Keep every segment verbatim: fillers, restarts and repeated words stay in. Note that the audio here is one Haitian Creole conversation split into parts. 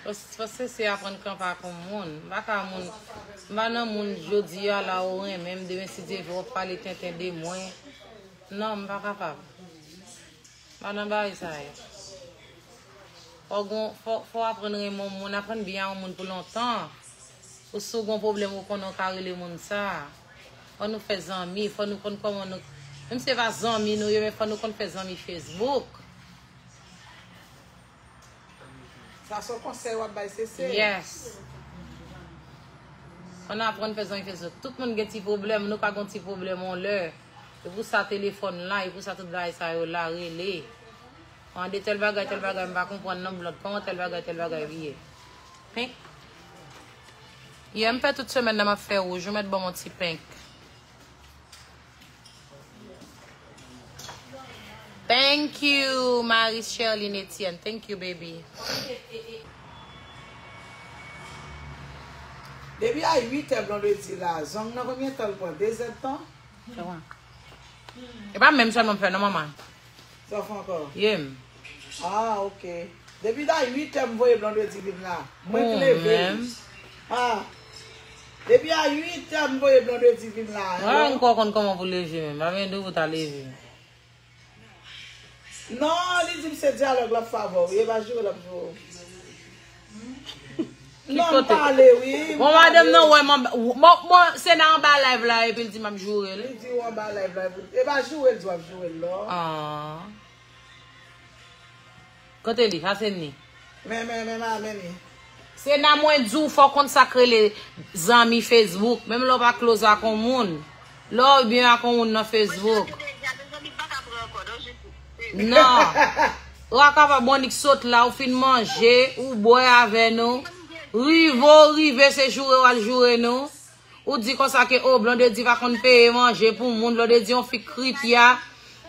Fò, fò Sese aprann kanpe ak yon moun. M pa ka moun, m pa nan moun jodi a la ou renmen m, demen si Dye vle w ap pale tenten de mwen. Non, m pa kapab. M pa nan bagay sa yo. Fò gon, fò, fò w aprann renmen yon moun, aprann byen a yon moun pou lontan. Ou si w gon pwoblèm, ou konnen w ka rele moun sa. Fò nou fè zanmi, fò nou konn kòman nou, menm si se pa zanmi nou ye, men fò nou konn fè zanmi Facebook. Sa se yon konsèy w ap bay Sese? Yes. Ann aprann fè zanmi Facebook. Tout moun gen ti pwoblèm, nou ka gon ti pwoblèm yon lè. E pou sa telefòn la, e pou sa tout bagay sa yo la, rele. Mande tèl bagay, tèl bagay, m pa konprann non blòd. Kòman tèl bagay, tèl bagay li ye? Penk. Yeah, m fè tout semèn nan m ap fè wouj. Ou mèt ban m yon ti penk. Thank you, Marie Sherline Etienne. Thank you, baby. Depi a uit è blondedi la, zong nan konbyen tan l pran? De zèdtan? Fè wè. E pa menm sèlman m fè non, manman. Sa w fè ankò? Ye m. Ah, ok. Depi a uit è m voye blondedi vin la. Mwen k leve li. Ah. Depi a uit è m voye blondedi vin la. Mwen ankò konn kòman pou leve menm. Pa gen dou pou ta leve. Non, li di m se dyalòg l ap fè avè w. E pa joure l ap joure w. Non, m pale, wi. Bon, madanm nan wè m anba, bon, bon, se nan anba live la, epi l di m ap joure l. Li di w anba live la, epi e pa joure l di w ap joure l, non. Ah. Kote li? Sa se ni. Men, men, men, men, men ni. Se nan mwen di w, fò w konn sa k rele zanmi Facebook. Menm lè w pa close ak yon moun, lè w byen ak yon moun nan Facebook. Non. Ou a kapab bon, nik sot la, ou fin manje, ou bwè avè nou. Rive w rive, se joure w al joure nou. Ou di konsa ke, o, Blondedy pa konn peye manje pou moun, Blondedy yon fi kripya.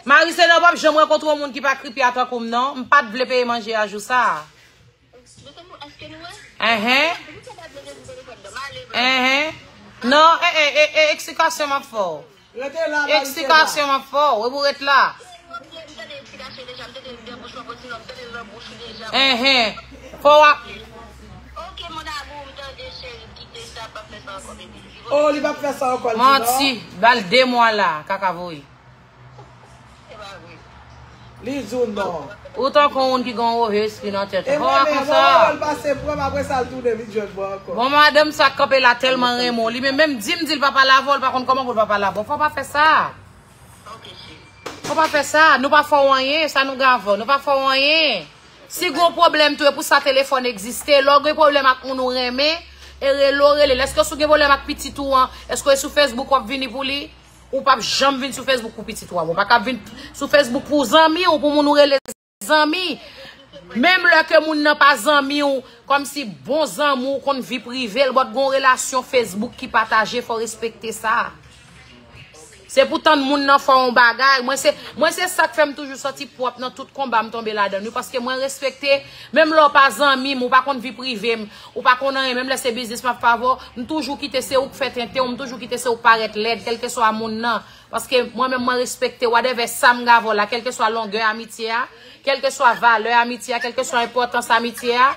Marie Sena, ou p ap janm rankontre yon moun ki pa kripya tankou m, non. M pa t vle peye manje a jou sa a. Enhen. Enhen. Non, e, e, e, e, eksplikasyon m ap fè w. Eksplikasyon m ap fè w. E pou ret la. Enhen. Fò w ap. Oh, li p ap fè sa ankò, li di non. Manti. Ba l de mwa la, kaka voye. Li di w non. Ou tankou yon moun ki gen yon wove espri nan tèt ou. Fò w konsa. Bon, madanm sa k kanpe la tèlman renmen w. Li menm, menm di m di l pa pale avè w, li pa konn kòman pou l pa pale avè w. Fò w pa fè sa. Fò w pa fè sa. Nou pa fè w anyen, sa nou gen avè w. Nou pa fè w anyen. Si gen yon pwoblèm tou, e pou sa telefòn egziste. Lè w gen pwoblèm ak moun ou renmen, e rele w rele l. Èske si w gen pwoblèm ak pitit ou an, èske e sou Facebook w ap vini pou li? Ou p ap janm vin sou Facebook pou pitit ou a. Ou pa ka vin sou Facebook pou zanmi w, pou moun ou rele zanmi. Menm lè ke moun nan pa zanmi w, kòmsi bon zanmi w konn vi prive l, but gon relasyon Facebook ki pataje, fò w respekte sa. Se pou tann moun nan fè yon bagay. Mwen se, mwen se sa k fè m toujou santi pwòp nan tout konba m tonbe ladan l, wi, paske mwen respekte, menm lè w pa zanmi m, ou pa konn vi prive m, ou pa konn anyen, menm lè se biznis m ap fè avè w, m toujou kite se ou k fè tenten w, m toujou kite se ou k parèt lèd, kèlkeswa moun nan. Paske mwen menm, mwen respekte whatever sa m gen avè w la, kèlkeswa longè amitye a, kèlkeswa valè amitye a, kèlkeswa enpòtans amitye a.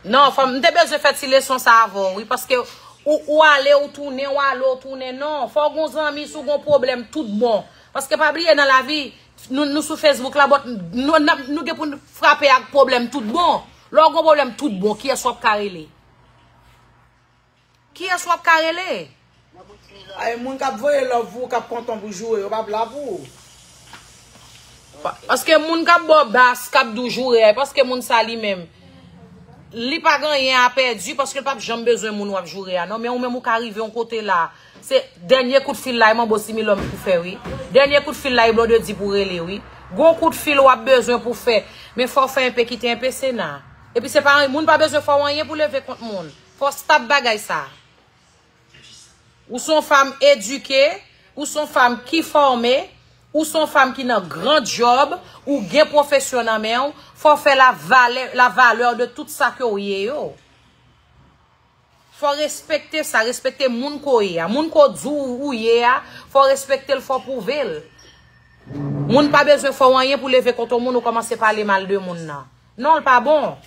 Non, fanm, m te bezwen fè ti leson sa avè w, wi, paske ou, ou ale, ou tounen, ou ale, ou tounen, non. Fò w gon zanmi, si w gon pwoblèm, tout bon. Paske pa bliye nan lavi, nou, nou sou Facebook la, but nou, n ap, nou gen pou n frape ak pwoblèm tout bon. Lè w gon pwoblèm tout bon, kiyès w ap ka rele? Kiyès w ap ka rele? Ay, moun k ap voye love pou ou, k ap kontan pou joure, yo p ap la pou ou. Pa-, paske moun k ap ba w bas, k ap di w joure a, e paske moun sa li menm, li pa gen anyen a pèdi, paske l p ap janm bezwen moun w ap joure a, non, men ou menm ou ka rive yon kote la, se dènye kout fil la, e manbo Similòm pou fè, wi. Dènye kout fil la, e Blondedy pou rele, wi. Gon kout fil w ap bezwen pou fè, men fò w fè enpe kite enpe, Sena. Epi se pa, moun pa bezwen fè w anyen pou leve kont moun. Fò w stop bagay sa. Ou se yon fanm edike, ou se yon fanm ki fòme, ou se yon fanm ki nan gran djòb, ou gen pwofesyon nan men w, fò w fè la valè, la valè de tout sa ke w ye yo. Fò w respekte sa, respekte moun ke w ye a. Moun ke w di w ou ye a, fò w respekte l, fò w pwouve l. Moun pa bezwen fè w anyen pou leve kont yon moun ou kòmanse pale mal de moun nan. Non, l pa bon.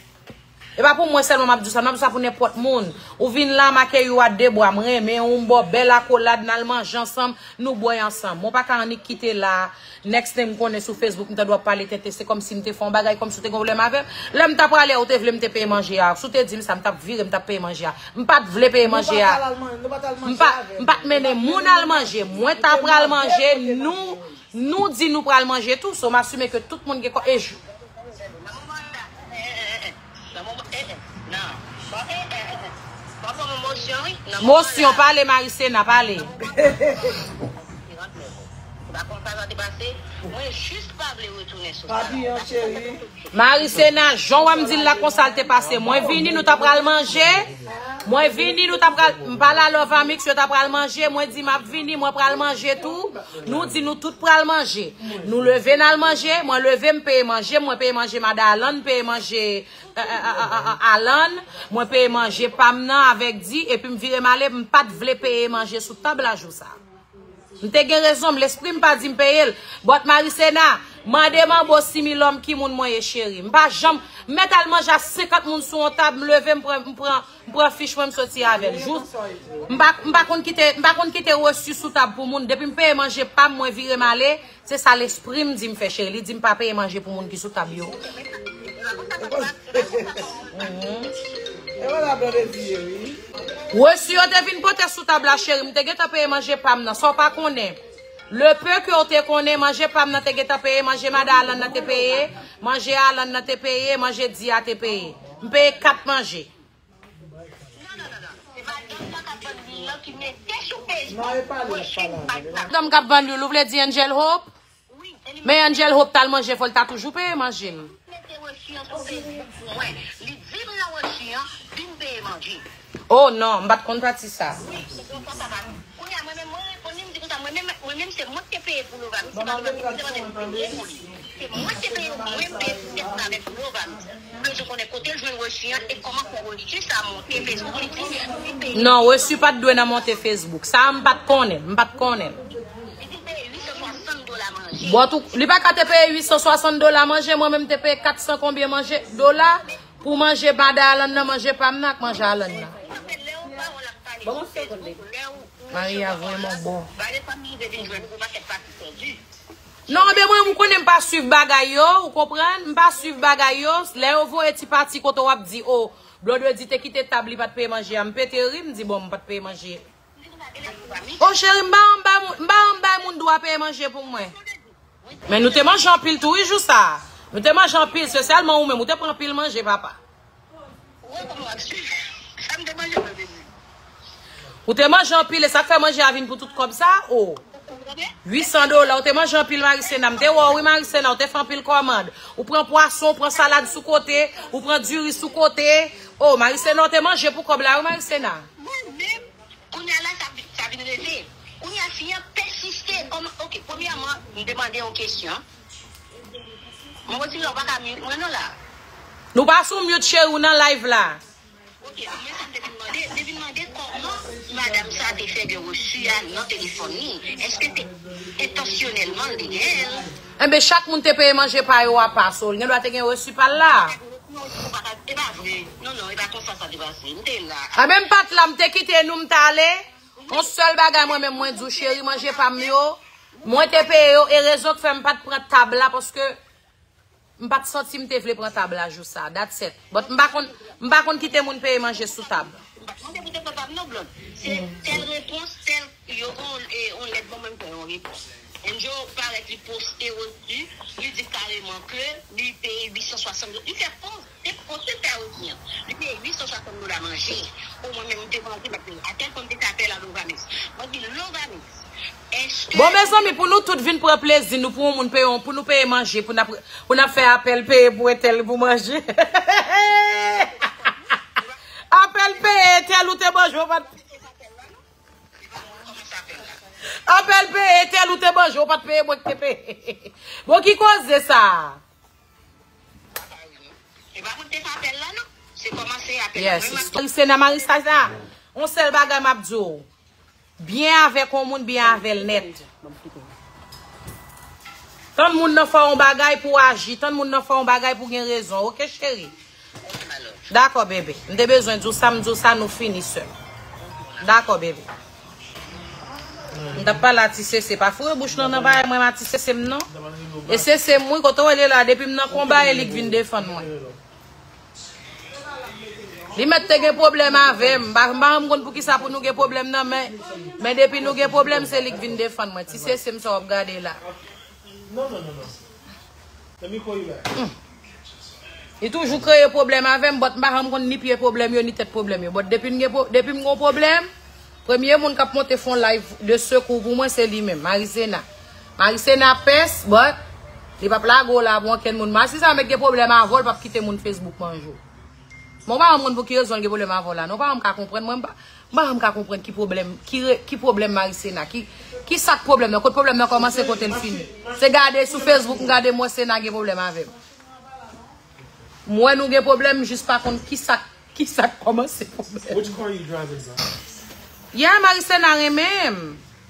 E pa pou mwen sèlman m ap di w sa, m ap di w sa pou nenpòt moun. Ou vin la, m akeyi w a de bra, m renmen w, m ba w bèl akolad, n al manje ansanm, nou bwè ansanm. Mwen pa ka annik kite la, next thing m konnen sou Facebook, m tande w ap pale tenten, se kòmsi m te fè yon bagay, kòmsi w te gen pwoblèm avè m. Lè m ta prale a, ou te vle m te peye manje a, si w te di m sa, m t ap vire, m t ap peye manje a. M pa t vle peye manje a. M pa, m pa t mennen moun al manje, mwen ta pral manje, nou, nou di nou pral manje tou, so m asime ke tout moun gen kò, e j- Nan moman sa, eh, eh, eh, eh. Nan moman, eh, eh. Nan. Bon, eh, eh, eh, eh. Bon, bon, mosyon, wi. Nan moman mosyon, la. Pale, Marisena, pale. Se pa konsa sa te pase. Mwen jis pa vle retounen sou sa. Papi, an cheri. Marisena, jan w wè m di l la konsa l te pase. Mwen vini, nou ta pral manje. Mwen vini, nou ta pral, m pale a Love Amix, yo ta pral manje. Mwen di, m ap vini, mwen pral manje tou. Nou di nou tout pral manje. Nou leve n al manje, mwen leve m peye manje, mwen peye manje Mada Alan, peye manje, eh, eh, eh, eh, eh, Alan, mwen peye manje pa m nan avèk Di, epi m vire m ale, m pa t vle peye manje sou tab la jou sa. M te gen rezon m, lespri m pa di m peye l. But Marisena, mande Manbo si mi lòm ki moun mwen ye cheri. M pa janm, m mèt al manje a senkant moun sou yon tab, m leve m pran, m pran M pran fich mwen, m soti avè l. Jou, m pa, m pa konn kite, m pa konn kite resi sou tab pou moun. Depi m peye manje pa m, mwen vire m ale, se sa lespri m di m fè, cheri. Li di m pa peye manje pou moun ki sou tab yo. Resi yo te vin pote sou tab la, cheri. M te gentan peye manje pa m nan. Sa w pa konnen. Le peu que w te konnen, manje pa m nan te gentan peye, manje Mada Alan nan te peye, manje Alan nan te peye, manje Di a te peye. M peye kat manje. Non, non, non, non. Se madanm nan k ap vann lwil lan ki mete sou Facebook. Madanm k ap vann lwil, ou vle di Angel Hope? Wi, e li mete. Men Angel Hope t al manje, fò l ta toujou peye manje l. Li mete resi an sou Facebook pou mwen. Li di m nan resi an, vin peye manje. Oh non, m pa t konn pati sa. Wi, se konsa sa pase. Kounye a, mwen menm, mwen reponn li, m di konsa, mwen menm, mwen menm, se mwen ki te peye pou Lova, m se pa Lova, m te mande m peye pou li. Se mwen ki te peye, mwen peye pou tèt mwen avèk Lova, m di. M bezwen konnen kote l jwenn resi an e kòman fè resi sa monte Facebook, li di, li peye. Non, resi pa t dwe nan monte Facebook. Sa a, m pa t konnen, m pa t konnen. Li di l peye uit san swasant dola manje. Bon, tou, li pa ka te peye uit san swasant dola manje, mwen menm te peye kat san konbyen manje, dola, pou manje Mada Alan nan, manje pa m nan ak manje Alan nan. Lè ou pawòl ap pale sou Facebook, lè ou Maria vrèman bon. Gade fanmi rive vin jwenn ou pou makèt pati pèdi. Non, men mwen, m konnen m pa swiv bagay yo, ou konprann? M pa swiv bagay yo. Lè yo voye ti pati kote w ap di, o, Blondedy te kite tab, li pa t peye manje a, m pete ri, m di, bon, m pa t peye manje. O cheri, m pa anba, m pa anba moun dwa peye manje pou mwen. Men nou te manje anpil tou, wi, jou sa. Nou te manje anpil, se sèlman ou menm, ou te pran anpil manje, papa. Ou wè kòman w ap swiv? Sa m te manje, mwen te di. Ou te manje anpil, e sa k fè manje a vin pou tout kòb sa? O. Uit san dola, ou te manje anpil, Marisena. M te wè w, wi, Marisena, ou te fè anpil kòmand. Ou pran pwason, ou pran salad sou kote, ou pran diri sou kote. O, Marisena, ou te manje pou kòb la, wi, Marisena. Mwen menm, kounye a la, sa, sa vin rete. Kounye a, fi an pèsiste. Kòman, oke, premyèman, m te mande yon kesyon. Mwen retire w pa ka mute mwen non la. Nou pa sou mute, cheri, ou nan live la. Oke, mwen sa m te vin mande, m te vin mande kòman madanm sa te fè gen resi a nan telefòn li. Èske se entansyonèlman l te genyen l? Enben, chak moun te peye manje pa yo apa, so l gendwa te gen resi pa l la. E pa vre. Non, non, e pa konsa sa te pase. M te la. Enben, m pa t la, m te kite nou, m t ale. Yon sèl bagay mwen menm, mwen di w, cheri, manje pa m yo. Mwen te peye yo, e rezon k fè m pa t pran tab la, paske m pa t santi m te vle pran tab la jou sa. That's it. But m pa konn, m pa konn kite moun peye manje sou tab. M pa t mande pou te pran tab non, Blonde. Se tèl repons, tèl, yo gon, e, on lèt ban mwen, m fè yon repons. Angel parèt li poste resi, li di kareman ke li peye uit san swasant dola. Li fè post, se post li fè resi an. Li peye uit san swasant dola manje. O mwen menm, m te manje, m ap peye. A tèl pwen m te fè apèl a Lovanis. Mwen di, Lovanis, èske... Bon, mezanmi, pou nou tout vin pran plezi nou, pou yon moun peye, pou nou peye manje, pou n ap, pou n ap fè apèl peye pou entèl pou manje. Apèl peye, entèl ou te manje, ou pa t... Apèl peye, entèl ou te manje, ou pa t peye, mwen ki te peye. Bon, ki koze sa? E pa mwen ki te fè apèl la, non. Se kòmanse apèl la. Yes. Mwen, m ap... Marisena, Marisena, yon sèl bagay m ap di w. Byen avèk yon moun, byen avè l nèt. Tann moun nan fè yon bagay pou aji. Tann moun nan fè yon bagay pou gen rezon. Oke, cheri? Dakò, bebe. M te bezwen di w sa, m di w sa, nou fini, sè. Dakò, bebe. M t ap pale a Ti Sese. Pa foure bouch nan nan bagay mwen, a Ti Sese m non. E Sese m, wi, kote w ye la, depi m nan konba, e li k vin defann mwen. Li mèt te gen pwoblèm avè m. M pa, m pa konn pou ki sa pou nou gen pwoblèm nan, men, men depi nou gen pwoblèm, se li k vin defann mwen. Ti Sese m sa w ap gade la. Non, non, non, non. Let me call you back. Li toujou kreye pwoblèm avè m, but m pa janm konn ni pye pwoblèm yo, ni tèt pwoblèm yo. But depi m gen pwo-, depi m gon pwoblèm, premye moun k ap monte fè yon live de sekou pou mwen, se li menm, Marisena. Marisena pès, but li p ap lage w la pou ankenn moun. Masisa mèt gen pwoblèm avè w, l p ap kite moun Facebook manje w. Mwen pa janm konn pou ki rezon l gen pwoblèm avè w la. Non, pa janm ka konprann. Mwen, m pa, m pa janm ka konprann ki pwoblèm, ki re-, ki pwoblèm Marisena, ki, ki sa k pwoblèm nan, kot pwoblèm nan kòmanse, kote l fini. Se gade sou Facebook, m gade m wè Sena gen pwoblèm avè m. M wè nou gen pwoblèm, m jis pa konn ki sa, ki sa k kòmanse pwoblèm. Which car you driving, bro? Yeah, Marisena renmen m.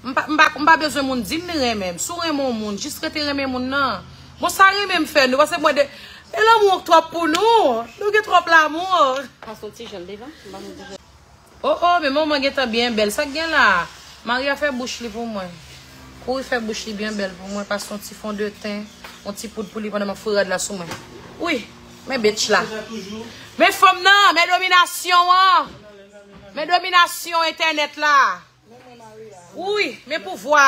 M pa, m pa, m pa bezwen moun di m li renmen m. Si w renmen yon moun, jis rete renmen moun nan. Bon, sa renmen m fè nou, paske mwen de, e lanmou an twòp pou nou. Nou gen twòp lanmou. Pase yon ti jan devan, m pa konn ti jan. Oh, oh, men manman gentan byen bèl. Sa k gen la? Maria fè bouch li pou mwen. Kouri fè bouch li byen bèl pou mwen. Pase yon ti fondeten, yon ti poud pou li pandan m ap foure rad la sou mwen. Wi, men bitch la. Men fanm nan, men dominasyon an. Men dominasyon entènèt la. Wi, men pouvwa.